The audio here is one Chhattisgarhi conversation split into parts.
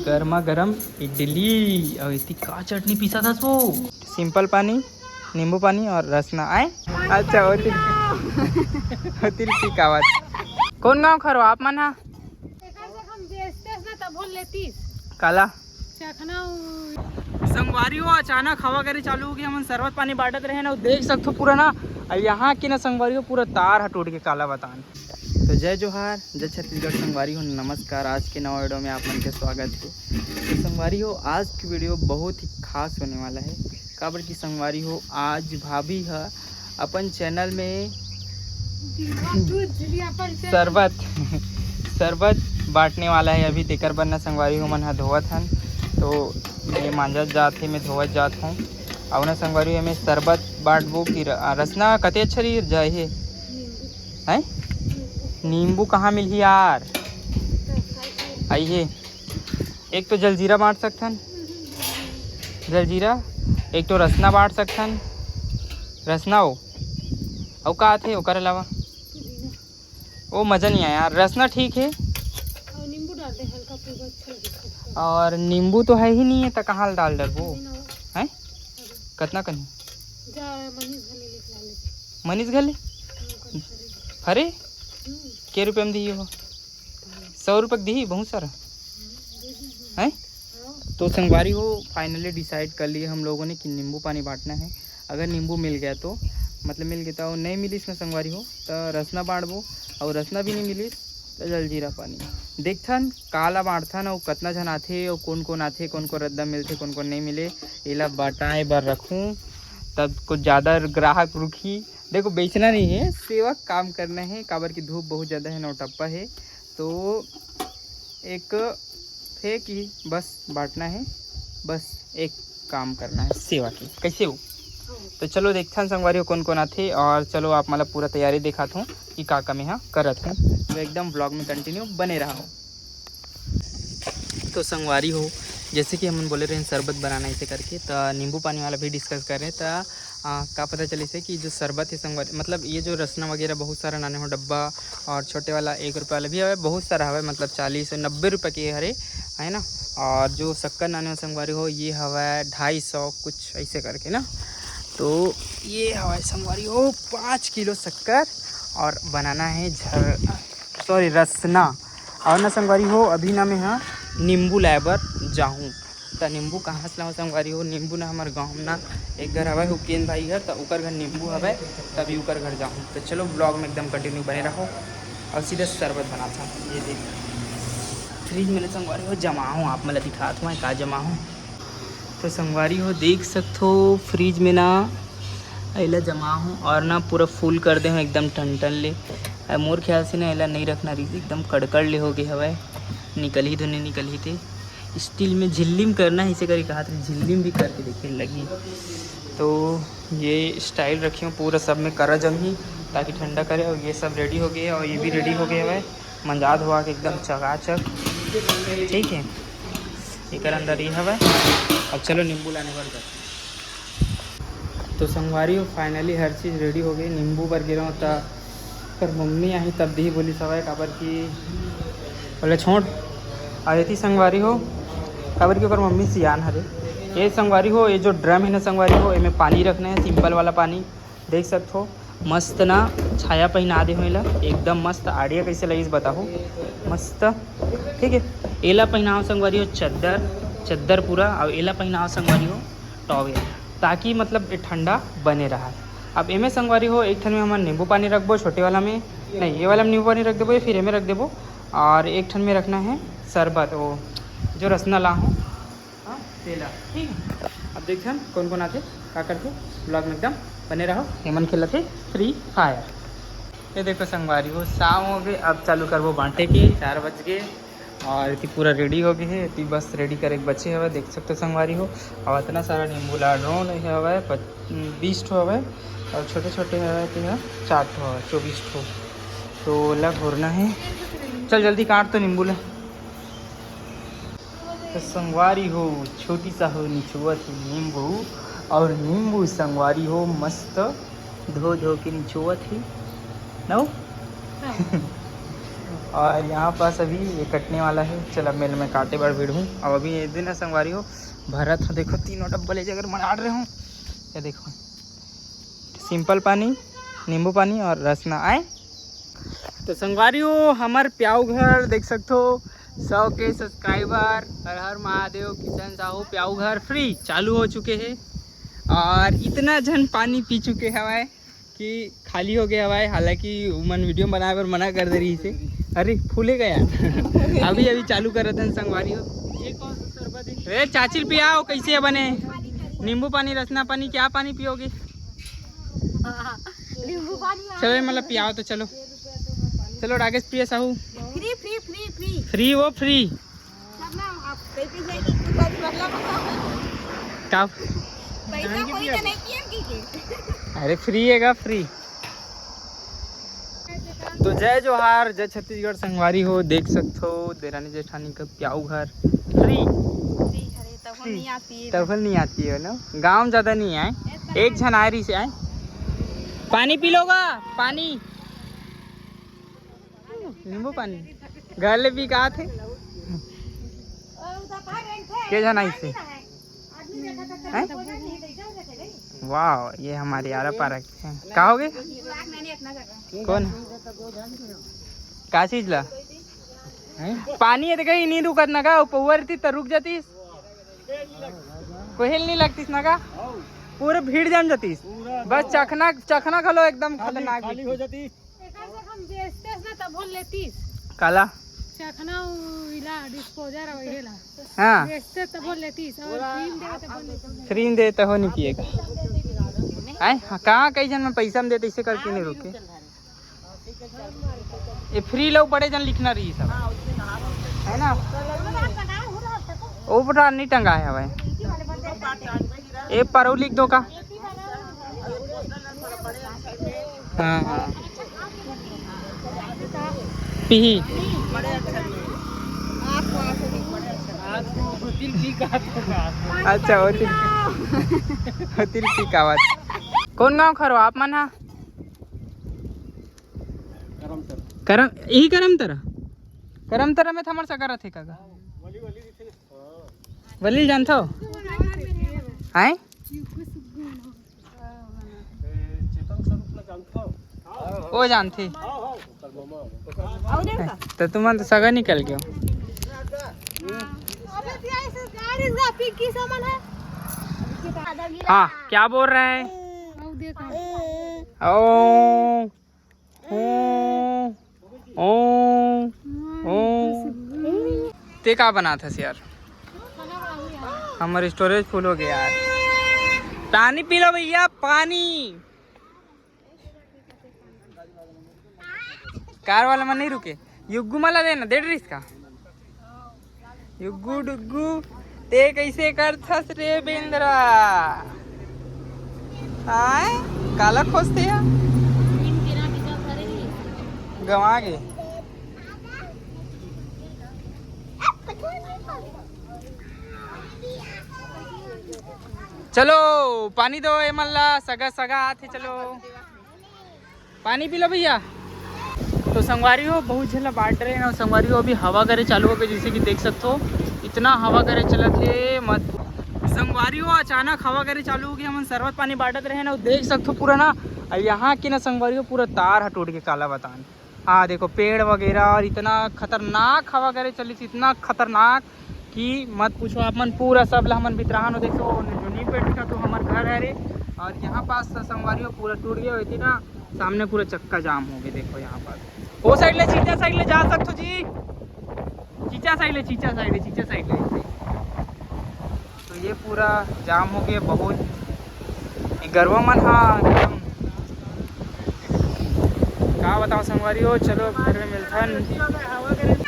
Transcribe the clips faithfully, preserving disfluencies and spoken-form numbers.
गर्मा गर्म इडली। और इतनी का चटनी पीसा था वो? सिंपल पानी, नींबू पानी और रसना आए। अच्छा, होती होती पी का बात। कौन गाँव खरो आप मन हा? एकर से हम बेचतेस ना, तब बोल लेतीस। काला? चखना उ- संगवारी हो, अचानक हवा करे चालू होगी, हमन शरबत पानी बांटत रहे ना, देख सकथो पूरा ना, अउ यहाँ के ना संगवारी हो, पूरा तार ह टूट के काला बतान। तो जय जोहार, जय छत्तीसगढ़ संगवारी हो, नमस्कार। आज के नवा वीडियो में आप मन के स्वागत है। तो संगवारी हो, आज की वीडियो बहुत ही खास होने वाला है, काबर की संगवारी हो, आज भाभी ह अपन चैनल में दूध झिलिया अपन से शरबत शरबत बांटने वाला है। अभी तेकर बर ना संगवारी हो मन ह धोवत हन, तो मैं मांजत जात हे, मैं धोवत जात हूँ। अउ ना संगवारी हो, मैं शरबत बांटबो कि र-, रसना कते अच्छा रही जाए हे, हैं? नींबू कहाँ मिलही यार? आई हे, एक तो जलजीरा बांट सकथन, जलजीरा, एक तो रसना बांट सकथन, रसना हो, अउ का आथे ओकर अलावा? वो मज़ा नहीं आया यार, रसना ठीक है। और नींबू डाल दे हल्का, पूरा अच्छा लगेगा। और नींबू तो है ही नहीं है, तो कहाँ डाल डरबो? बिना वो हैं? कतना कनी? जा मनीष घर ले लेके आ ले। मनीष घर ले? हम्म, कल फरे। फरे? हम्म। के रुपये में दिए हो? सौ रुपये के दिही, बहुत सारा। हम्म, दे दी हूँ। हैं? हाँ। तो संगवारी हो, finally decide कर लिए हम लोगों ने कि नींबू पानी बांटना है। अगर नींबू मिल गया तो, मतलब मिल गया तो, नहीं मिलिस ना संगवारी हो, तो रसना बांटबो, और रसना भी नहीं मिलिस तो जलजीरा पानी। देखथन काला बांटथन, और कतना झन आथे, और कौन कौन आथे, कौन कौन रद्दा मिलथे, कौन कौन नहीं मिले, एला बटाए बर रखूँ, तब कुछ ज़्यादा ग्राहक रुकही। देखो, बेचना नहीं है, सेवा काम करना है, काबर की धूप बहुत ज़्यादा है, नौटप्पा है, तो एक फेंक ही बस बांटना है, बस एक काम करना है सेवा के। कैसे हो? तो चलो देखथन संगवारी हो कौन कौन आथे, और चलो आप मतलब पूरा तैयारी दिखात हूँ कि का का मैं हा करत हूँ। तो एकदम ब्लॉग में कंटिन्यू बने रहो। तो संगवारी हो, जैसे कि हमन बोले रहे शरबत बनाना इसे करके, तो नींबू पानी वाला भी डिस्कस कर रहे, तो आ, का पता चलिस हे कि जो शरबत है संगवारी, मतलब ये जो रसना वगैरह बहुत सारा नाने हो डब्बा, और छोटे वाला एक रुपये वाला भी हवे, बहुत सारा हवे, मतलब चालीस और नब्बे रुपये के हरे, है ना। और जो शक्कर नाने हो संगवारी हो, ये हवे ढाई सौ कुछ ऐसे करके ना। तो ये हवे संगवारी हो पाँच किलो शक्कर, और बनाना है झर, सॉरी, रसना। और ना संगवारी हो, अभी ना मैं हा नींबू लाए बर जाहूँ। त नींबू कहाँ से लाऊँ संगवारी हो? नींबू ना हमर गाँव में ना एक घर हवय, हुकेन भाई घर, त ओकर घर नींबू हवय, तभी ओकर घर जाहूँ। तो चलो ब्लॉग में एकदम कंटिन्यू बने रहो। और सीधा शरबत बनाता हूँ। ये देख फ्रिज में ना संगवारी हो जमा हूँ, आप मन ला दिखात हूँ मैं का जमा हूँ। तो संगवारी हो देख सकथो फ्रिज में ना एला जमा हूँ और ना पूरा फुल कर दे हूँ एकदम टन टन ले। अब मोर ख्याल से ना एला नहीं रखना रही, एकदम कड़कड़ ले हो गए हवय, निकलही तो नहीं निकलही ते। स्टील में झिल्ली में करना है, इसे करी कहा था, झिल्ली में भी करके देखे लगी। तो ये स्टाइल रखी हूँ पूरा सब में करा जमी, ताकि ठंडा करे। और ये सब रेडी हो गए और ये भी रेडी हो गए हवय, मंजा धोआ के एकदम चकाचक। ठीक है, एकर अंदर ये हवय। अब चलो नींबू लाने बर जाते। तो संगवारी हो, फाइनली हर चीज़ रेडी हो गई। नींबू बर गिरा होता, पर मम्मी आही तब दी बोली सवाए, काबर की बोले छोड़। आ एती संगवारी हो, काबर की ओकर मम्मी सियान हरे। ये संगवारी हो, ये जो ड्रम है ना संगवारी हो, एमे पानी रखना है, सिंपल वाला पानी। देख सकत हो, मस्त ना छाया पहिना दे हो एला, एकदम मस्त। आइडिया कैसे लगिस बताहो, मस्त। ठीक है, एला पहिनाओ संगवारी हो चद्दर, चद्दर पूरा, और एला पहिनाओ संगवारी हो टॉवेल, ताकि मतलब ये ठंडा बने रहा। अब एमे संगवारी हो एक ठन में हमन नींबू पानी रखबो, छोटे वाला में नहीं, ये वाला में नींबू पानी रख देबो, ये फिर एमे रख देबो, और एक ठन में रखना है शरबत, वो जो रसना ला हो, हाँ, तेला। ठीक है, अब देखथन कौन कौन आथे, का करथे, ब्लॉग में एकदम बने रहो। एमन खेलत हे फ्री फायर। ये देखो संगवारी हो, शाम हो गए, अब चालू करबो बांटे के, चार बज गए और एती पूरा रेडी हो गए है। एती बस रेडी करे के बचे हवे, देख सकते हो संगवारी हो। और इतना सारा नींबू लाडरोन हवे, पच-, बीस ठो हवे और छोटे छोटे हवे, तो यहाँ चार ठो हवे, चौबीस ठो। तो ओला घोरना है। चल जल्दी काट तो नींबू ला। तो संगवारी हो, छोटी सा हो निचोवत ही नींबू, और नींबू संगवारी हो मस्त धो धो के निचोवत ही, नो? हाँ। और यहाँ पास अभी ये कटने वाला है। चल, अब मैं काटे बर भिड़हूँ। अब अभी ये दिन है संगवारी हो, भरत ह, देखो तीनों डब्बा ले जाकर मनाड़ रहे हूँ। ये देखो, सिंपल पानी, नींबू पानी और रसना आए। तो संगवारी हो, हमर प्याऊ घर देख सकथो, सौ के सब्सक्राइबर, हर हर महादेव, किशन साहू प्याऊ घर फ्री चालू हो चुके हे और इतना झन पानी पी चुके हवय कि खाली हो गए हवय। हालांकि उमन वीडियो बनाए बर मना कर दे रही से। अरे, फूले गया। अभी अभी चालू करत हन संगवारी हो। रे चाचिल पियाओ, कैसे बने नींबू पानी, रसना पानी, क्या पानी पियोगे? नींबू पानी। चलो, मतलब पियाओ तो चलो। चलो राकेश प्रिय Sahu. Free, free, free, free. Free वो फ्री। सब ना, आप कहीं पे जाएगी, कुछ बात मतलब का? पैसा कोई तो नहीं किया कि के? अरे फ्री है का, फ्री। तो जय जोहार, जय छत्तीसगढ़ संगवारी हो। देख सकथो देरानी जेठानी का प्याऊ घर फ्री। फ्री, अरे तब हम फ्री। नहीं आती है। तब हम नहीं आती है ना, गाँव ज्यादा नहीं आए, एक झन आए रही से आए। पानी पी लोगा, पानी, नींबू पानी। घर ले पी का आथे? के झन आइस हे? हैं? वाह, ये हमारे आरा पारा के हैं। का हो गए? कौन? का चीज ला? हैं? पानी है तो कहीं नहीं रुकत ना का? पौवा रहती तो रुक जातीस। कोहेल नहीं लगतीस ना का? पूरे भीड़ जाम जातीस। बस चखना, चखना घलो एकदम खतरनाक खाली हो जाती। एकर से हम बेचते ना तब बोल लेतीस। काला? चखना उ इला डिस्पोजर वही ला। हाँ। बेचते तब बोल लेतीस और क्रीम दे तब बोल लेतीस। क्रीम दे तो हो नहीं पिएगा। हैं? हाँ, कहाँ कई झन में पैसा में देते, इसे करके नहीं रुके। ये फ्री लो, बड़े जन लिखना रही सब, है ना? वो बड़ा नहीं टंगा है भाई। ए, परौली के दो का। हाँ, हाँ। पीही। अच्छा, होतिल, होतिल पी का बात। कौन गांव खरो आप मन हा? करम, यही करमतरा? करमतरा में तो हमर सगा रथे काका। वली जानथो? हैं? ओ जानथे। तो तुमन तो सगा निकल गयो। हाँ, क्या बोल रहा है? ओ, ओ, ओ। ते का बनात हस यार? हमर स्टोरेज फुल हो गया यार। पानी पी लो भैया, पानी। कार वाला मन नहीं रुके। युग्गू मला देना, डेढ़ रिस का। युग्गू डुग्गू, ते कैसे करथस रे बेंदरा? आय, काला खोजथे या? गंवा गे। चलो, पानी दो ए मन ला, सगा सगा आथे, चलो। पानी पी लो भैया। तो संगवारी हो, बहुत झन ला बांट रहे हैं। और संगवारी हो, अभी हवा करे चालू हो गए, जैसे कि देख सकते हो, इतना हवा करे चलत हे मत। संगवारी हो, अचानक हवा करे चालू हो गई, हमन शरबत पानी बांटत रहे ना, देख सकते हो पूरा ना। और यहाँ के ना संगवारी हो, पूरा तार ह टूट के काला बतान। हाँ देखो, पेड़ वगैरह, और इतना खतरनाक हवा करे चलिस, इतना खतरनाक कि मत पूछो आप मन। पूरा सब ला हमन बितराहन हो, देखो जो नीम पेड़ दिखा तो हमर घर है रे। और यहाँ पास संगवारी हो पूरा टूट गया, होती ना, सामने पूरा चक्का जाम हो गया। देखो यहाँ पास, वो साइड ले, चीचा साइड ले जा सकते हो जी, चीचा साइड ले, चीचा साइड ले, चीचा साइड ले। तो ये पूरा जाम हो गया बहुत। ये गरवा मन हा एकदम, का बताओ संगवारी हो, चलो फिर मिलथन।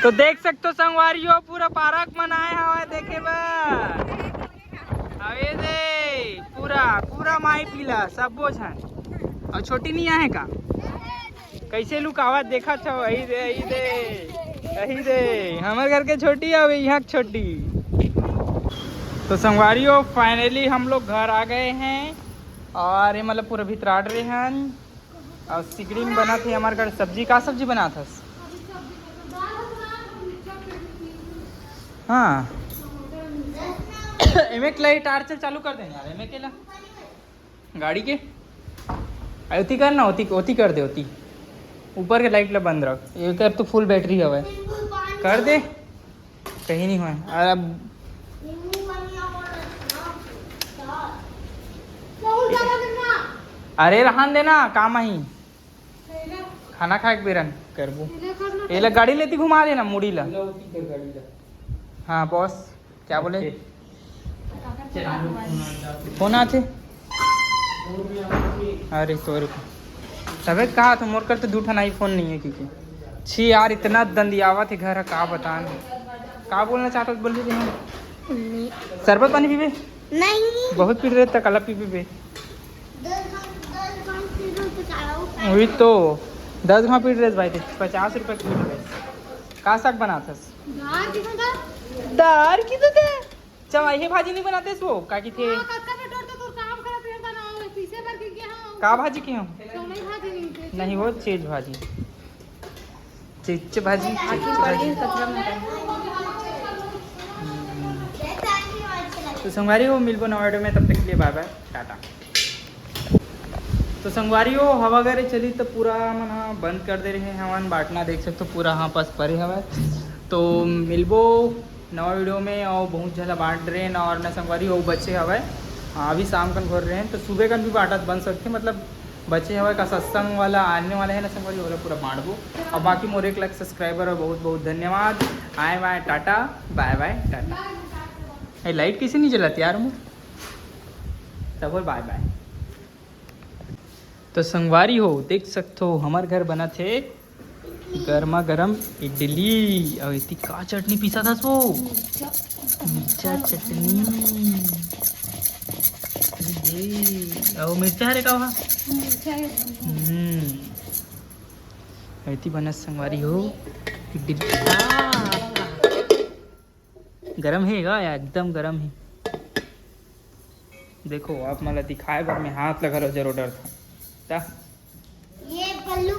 तो देख सकते हो संगवारी हो, पूरा पारक मन आए हवा देखे बर। अबे दे, पूरा, पूरा माई पीला, सबो झन। और छोटी नहीं आए का? कैसे लुकावत देखत हव? अही दे, अही दे, अही दे। हमर घर के छोटी अउ यहाँ के छोटी। तो संगवारी हो, finally हम लोग घर आ गए हैं। और ये मतलब पूरा भितराट रहे हन। और सिगड़ी में बनत हे हमर घर सब्जी। का सब्जी बनात हस? हाँ। एमे के लाइट टार्च चालू कर देना यार, एमे के ला गाड़ी के। अरे ओती कर ना, ओती, ओती कर दे, ओती। ऊपर के लाइट ला बंद रख, एकर तो फुल बैटरी हवय। कर दे, कहीं नहीं होय। अरे अब अरे रहन देना, काम आही। खाना खाए के बेरन करबो। एला गाड़ी लेती घुमा देना मुड़ी ला। हाँ बॉस, क्या बोले? फोन आथे। अरे तोरे को तबे कहा तो मोर कर तो दू ठन आईफोन नहीं है क्योंकि छी यार, इतना दंदियावत है घर, का बतान। का बोलना चाहता बोल रही थी? शरबत पानी पीबे? नहीं। बहुत पी रहे तक अलग पीबे। वही तो, दस घाव पीट रहे भाई, ते पचास रुपये किलो रहे। का साग बनाथस? दार किसे दार? दार किसे दे? चवाई भाजी नहीं बनाते सो का की थे? हाँ, कतका बेटोर तो तोर काम करत रहता ना, पीसे बर के क्या हाँ? का भाजी के हो? चौलाई भाजी नहीं थे। नहीं, वो चीज भाजी। चिच्च भाजी, चिच्च भाजी। तो संगवारी हो, मिलबो नवा वीडियो में, तब तक के लिए बाय बाय, टाटा। तो संगवारी हो, हवा गरे चली तो पूरा मन ह बंद कर दे रहे हवन। बाटना देख सकते हो, पूरा हाँ पास परे हवय। तो मिलबो नवा वीडियो में। और बहुत झला बांट रहे हैं और ना संगवारी हो बचे हवय। हाँ, अभी शाम कन घोर रहे हैं तो सुबह कन भी बांटत बन सकते, मतलब बचे हवय का सत्संग वाला आने वाला है ना संगवारी, ओला पूरा बांटबो। और बाकी मोर एक लाख सब्सक्राइबर है, बहुत बहुत धन्यवाद। आए बाय टाटा, बाय बाय टाटा। ए लाइट कैसे नहीं जलाती यार? मुँह तब बोल बाय बाय। तो संगवारी हो, देख सकते हो हमार घर बना थे गर्मा गर्म इडली। और इतनी का चटनी पीसा था सो? मिर्चा चटनी। ये, और मिर्चा हरे का वहाँ? हम्म। ऐती बनत संगवारी हो। इडली। आ! गरम हे गा यार, एकदम गरम हे। देखो, आप मन ला दिखाए बर मैं हाथ ला घलो जरूर डरथों। ता? ये पल्लू